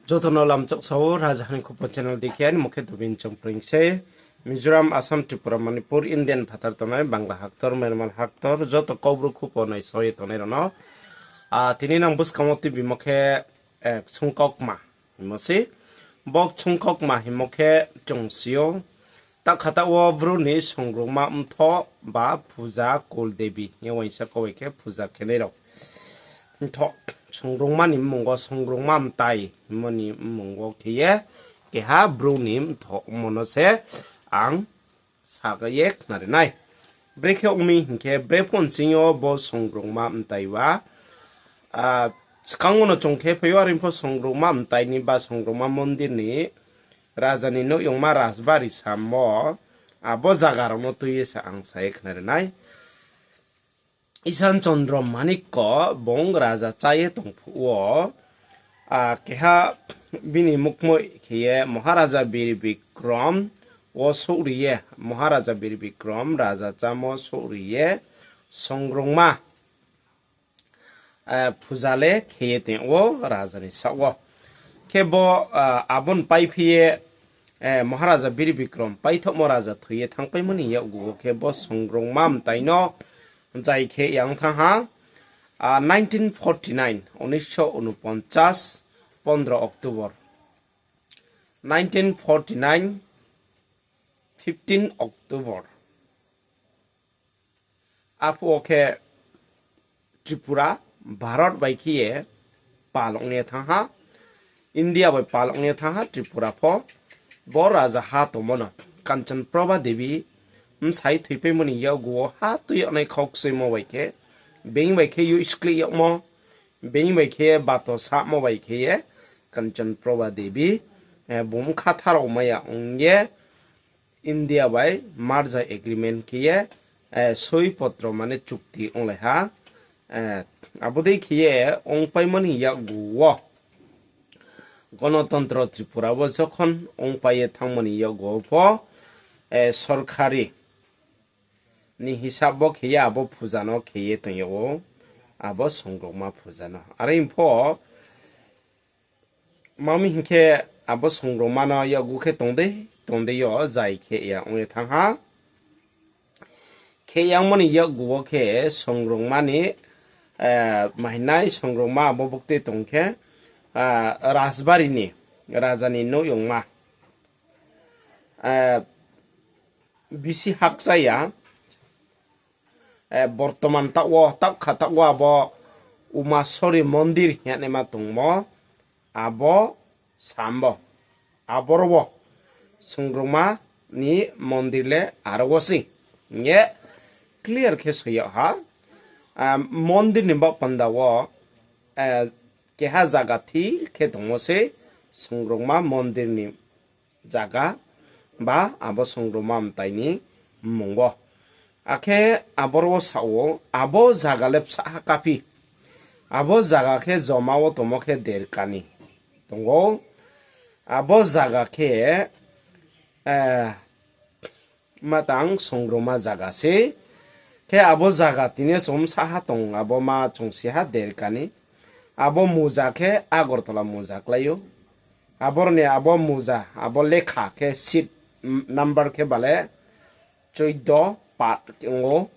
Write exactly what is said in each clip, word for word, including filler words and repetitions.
Joto no lamchok sao, Raja Hani Khupo channel dei khe ani mokhe Dubin Chongpring se. Mizoram, Assam, Tripura, Manipur, Indian phathar tongnai, Bangla haktor, Myanmar haktor, joto Kaubru Khupo nai sao ye tongnai rao no. A, tini nang buskang wo tuibi mokhe, eh, Ksungkaukma hingmo se. Bo Ksungkaukma hingmo khe chung si ou. Takhata wo Bru ni songrungma mthoh ba puja Kul Devi hing ye uaingsa kau bai khe puja khenai rao. Mthoh, songrungma ni mmung wo songrungma mtai hingmo ni mmung wo khe ye keha Bru ni mthoh ongmo no se ang sa ye khnari nai. Brekhe ong mi hing khe, bre phone sing yo bo songrungma mtai ba, a, skang wo no chung khe phai ou, are pho songrungma mtai ni ba songrungma mondir ni raja ni nouhyongma Rajbari sam wo, abo zaga rao no tui ye se ang sa ye khnari nai. Isan Chandra Manikko bung raja chá ye tong phuh wo, a, keha bini mukmoi khe ye Maharaja Bir Bikram wo souhri ye, Maharaja Bir Bikram raja chámo souhri ye songrungma, eh, puja le khe ye tong ou raja ni saoh wo. Khe bo, ah, abo ni paiphi ye, eh, Maharaja Bir Bikram paithohmo raja thoi ye thanngpaimo ni yakgu wo khe bo songrungma mtai no zai khe yang thanng ha, ah, nineteen forty nine, উনিশশো ঊনপঞ্চাশ, পনেরো October. Nineteen forty nine, fifteen October. Aphuh wo khe Tripura, Bharot bai khe ye pal ong ye thanng ha, India bai pal ong ye thanng ha Tripura pho. Bo raja ha tongmo no Kanchan Prabha Devi bsai thoipaimo ni yakgu wo ha tui yag nai khausoimo bai khe, being bai khe yoiskleih yagmo, being bai khe bato sahmo bai khe ye Kanchan Prabha Devi, eh, bung bkha tharao mai ya ong ye India bai merger agreement khe ye, eh, soi potro mane chukti onglai ha. Eh, abo dei khe ye ongpaimo ni yakgu wo Ganatantro Tripura wo jokhon ongpai ye thanngmo ni yakgu wo pho, eh, sorkari ni hisab bo khe ye abo puja no khe ye tong yag ou, abo songrungma puja no. Are pho, ma mi hing khe, abo songrungma no yakgu khe tong dei, tong dei yo zai khe ya ong ye thanng ha. Khe yangmo ni yakgu wo khe songrungma ni, eh, mahinai songrungma abo buktui tong khe, ah, Rajbari ni, raja ni nouhyongma, eh, bisi hakcha ya, eh, bortoman taoh wo, taoh kha taoh wo abo Umasori mondir hing ye naima tongmo, abo sambo, aboro wo songrungma ni mondir le aro wo se hing ye clear khe soi yag ha. Ah, mondir ni baoh panda wo, eh, keha zaga thik khe tongmo se songrungma mondir ni zaga ba abo songrungma mtai ni mmung wo. Akhe aboro wo sa ou, abo zaga le bsa ha kaphi. Abo zaga khe joma wo tongmo khe derkani tong ou. Abo zaga khe, eh, matang songrungma zaga se. Khe abo zaga tini yo chung bsa ha tong, abo ma chung si ha derkani. Abo muza khe Agartala muza klái ou. Aboro ni abo muza, abo lekha khe seat number khe bale choido part ong ou,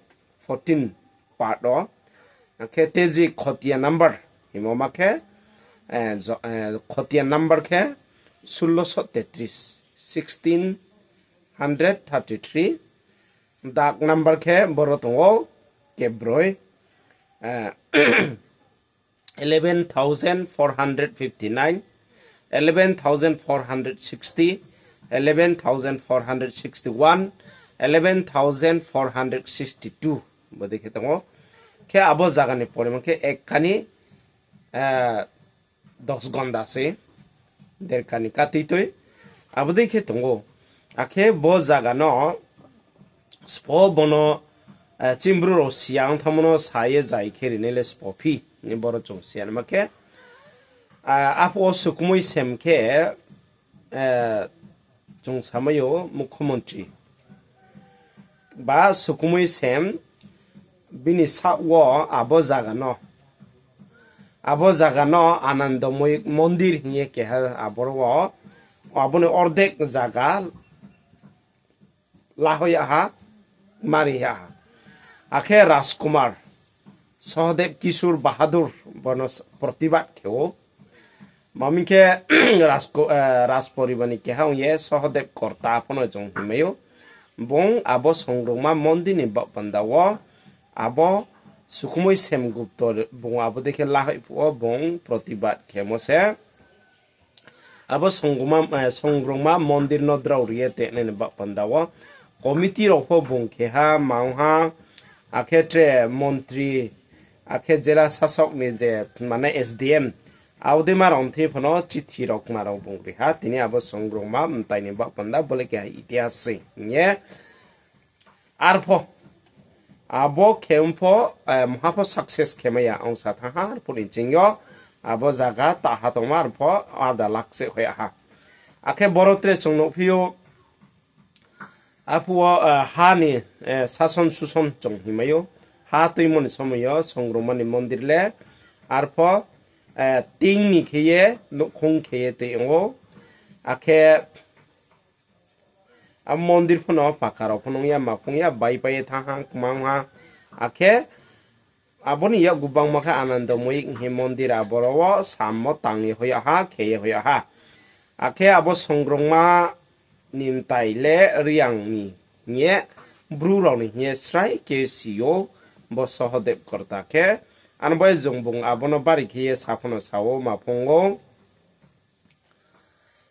fourteen part wo. Khe teji khotia number hingmo ma khe, eh, jo-, eh, khotia number khe sulloso tetris, sixteen hundred thirty three. Dak number khe boro tong ou kebroi, eh, eleven thousand four hundred fifty nine, eleven thousand four hundred sixty, eleven thousand four hundred sixty one, eleven thousand four hundred sixty two. Bo dei khe tong ou. Khe abo zaga ni poriman khe ek kani, eh, dos gonda se derkani kati tui. Abo dei khe tong ou. Akhe bo zaga no spo bono, eh, chini Bru rao siya ong thanngmo no sa ye zai khe rinai le spo phi ni boro chung siya naima khe, ah, aphuh wo Sukhmoi Sem khe, eh, chung samai ou mukhomontri. Ba Sukhmoi Sem bini saoh wo abo zaga no Abo zaga no Anandomoi Mondir hing ye keha aboro wo, abo ni ordek zaga lahoi ya ha, mari ya ha. Akhe Rajkumar, Sahadev Kishore Bahadur, bono protibad khe ou. Mami khe Rajporibar ni keha ong ye Sahadev Korta pho no chung hingmai ou. Bung abo Songrongma Mondir ni baoh panda wo, abo Sukhumoi Semgupto bung abo dei khe lahoi phuh wo bung protibad khemo se. Abo Songrongma Mondir no drao ri ye tenai ni baoh panda wo committee rao pho bung keha mang ha, akhe tre montri, akhe jela sasok ni je mane S D M, abo dei ma rao thing pho no chithi rao kma rao bung ri ha, tini abo Songrongma mtai ni baoh panda bo le keha itihas se hing ye. Arpho abo khe ong pho, mha pho success khe mai ya ong sa thanng ha, arphuh ni ching yo abo zaga ta ha tongma arpho ada lakcheh hoih ya ha. Akhe boro tre chung nuhphi ou, arphuh wo ha ni sason suson chung hingmai ou, ha tuimo ni somoi yo Songrongma ni mondir le arpho ting ni khe ye, nouhkhong khe ye tui ong ou, akhe a mondir pho no paka rao pho no ong ya, ma phung ya, baipai ye thanng ha, kmang ha. Akhe abo ni yakgu bangma khe Anandomoi hing ye mondir aboro wo sammo tang ye hoih ya ha, khe ye hoih ya ha. Akhe abo Songrongma ni mtai le Reang ni hing ye, Bru rao ni hing ye srai khe si ou, bo Sahadev Korta khe. Ano bai jung bung abo no bari khe ye sa pho no sa ou, ma phung ou.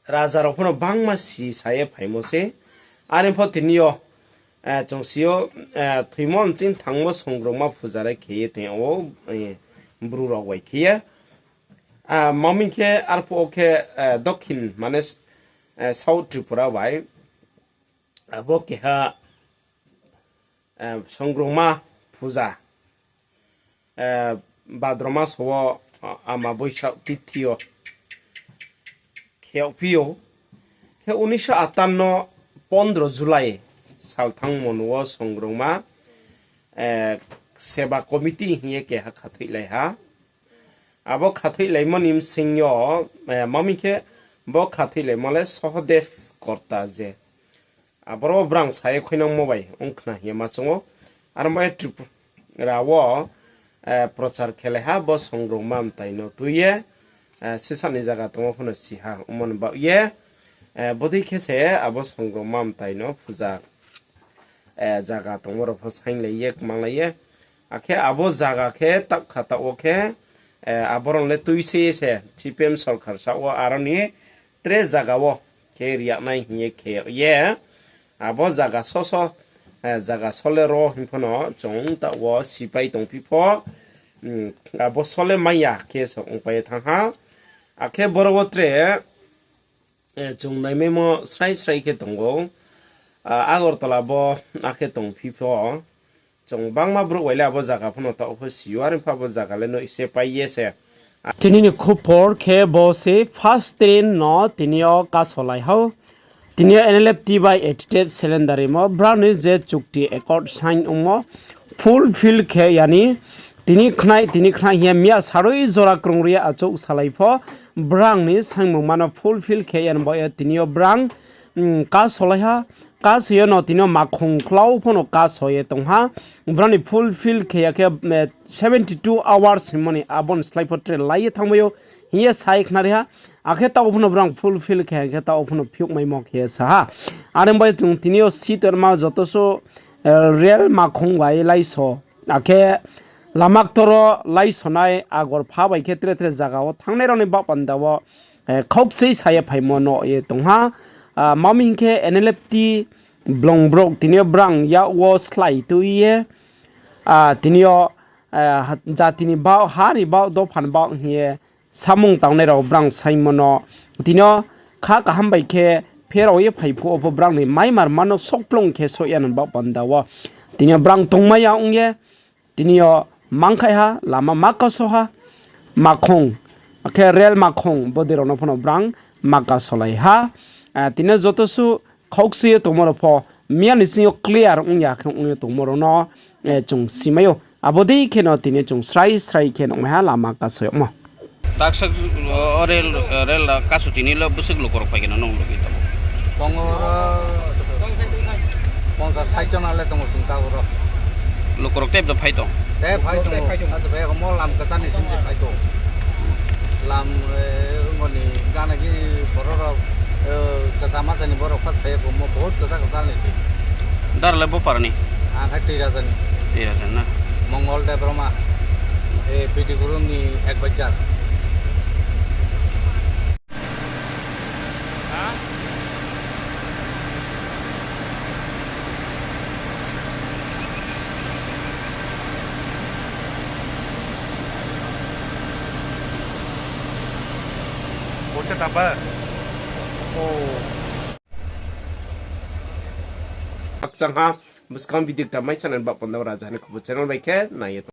Raja rao pho no bangma si sa ye phaimo se. Are pho tini yo chung si ou, thoimo nching thangmo Songrongma phuja le khe ye tong ou, Bru rao bai khe ye. Mami khe arphuh wo khe Dokhin mane South Tripura bai abo keha Songrongma phuja Bhadra maso wo, ama Boisak tithi yo khe yagphi ou. Khe উনিশশো আটান্ন no পনেরো July sal thanngmo no wo Songrongma Seba Committee hing ye keha khathoilai ha. Abo khathoilaimo ni bsing yo, mami khe bo khathoilaimo le Sahadev Korta je aboro wo brang sa ye khuinangmo bai ong khna hing ye ma choung ou. Aro bai Tripura wo prochar khelai ha bo Songrongma mtai no tui ye, sisa ni zaga tongmo pho no si ha, omo ni baoh ye bodei khe se abo Songrongma mtai no phuja zaga tongmo rao pho sainglai ye, kmanglai ye. Akhe abo zaga khe taoh kha taoh wo khe, aboro le tui se ye se C P M sorkar saoh wo aro ni tre zaga wo khe ri yag nai hing ye khe yag ye. Abo zaga soso, zaga sole ro hing pho no chung taoh wo sipai tongphi pho, abo sole mai ya khe se ongpai ye thanng ha. Akhe boro wo tre chung naimaimo srai srai khe tong ou. Agartala bo akhe tongphi pho, chung bangma brouh bai le abo zaga pho no taoh pho si ou, are pho abo zaga le no se pai ye se. Tini ni khupor khe bo se first train no tini yo kasolai ha. Tini yo N L F T bai attitude cylinder rimo, brao ni je chukti accord sign ongmo fulfill khe ya ni. Tini khnai, tini khnai hing ye miya sarui jora krung ri ye achouh salai pho, brao ni saingmungma no fulfill khe ya ni baoh ye tini yo brao kasolai ha. Kaso ye no tini yo makhong klau pho no kaso ye tong ha. Brao ni fulfill khe ya khe, seventy two hours hingmo ni abo ni slái pho tre lai ye thanngmai ou hing ye sa ye khnari ha. Akhe taoh pho no brao fulfill khe ya khe taoh pho no phiouhmaimo khe ye sa ha. Are bai chung tini yo si tonma joto suh rail makhong bai laiso, akhe lama ktor wo laisonai Agarpha bai khe tre tre zaga wo thanngnai rao ni baoh panda wo khaukchoi sa ye phaimo no ye tong ha. Mami hing khe N L F T blong brouh tini yo brao yak wo slái tui ye, tini yo jati ni baoh, ha ni baoh, dopha ni baoh hing ye samung tangnai rao brao saingmo no tini yo kha kaham bai khe pherao ye phai phuh wo pho brao ni maimarma no sokplung khe soh ya ni baoh panda wo tini yo brao tongmai ya ong ye, tini yo mangkhai ha, lama ma kaso ha, makhong, akhe rail makhong bodei rao no pho no brao ma kasolai ha. Tini yo joto suh khaukchoi ye tongmo rao pho miya ni sing yo clear ong ya khe ong ye tongmo rao no chung simai ou. Abo dei khe no tini chung srai srai khe nuhmai ha lama kaso yagmo. Taksa, o, o rel, rel kasu tini lo bwswk lukurok phai khe no nung logi tongo? Tongo oro ponchas sait jona le tongo chwng tabuk ro. Lukurok tei phai tong? Tei phai tongo. Asa bai omo lam kwchar ni simi se phai tongo. Lam, eh, ongoni gana ki borok rok, eh, kwcham masa ni borok phat phai tongo, omo bahut kwchar kwchar ni se. Dara le bo para ni? Ang hai Tiraja ni. Tiraja na? Mongol Debbarma, eh, P D Gurung ni advisor. Bo khe taba? O. Khakchang ha, bwskang video kta mai channel ba panda Raja Hani Khubu channel bai khe nai ye tong.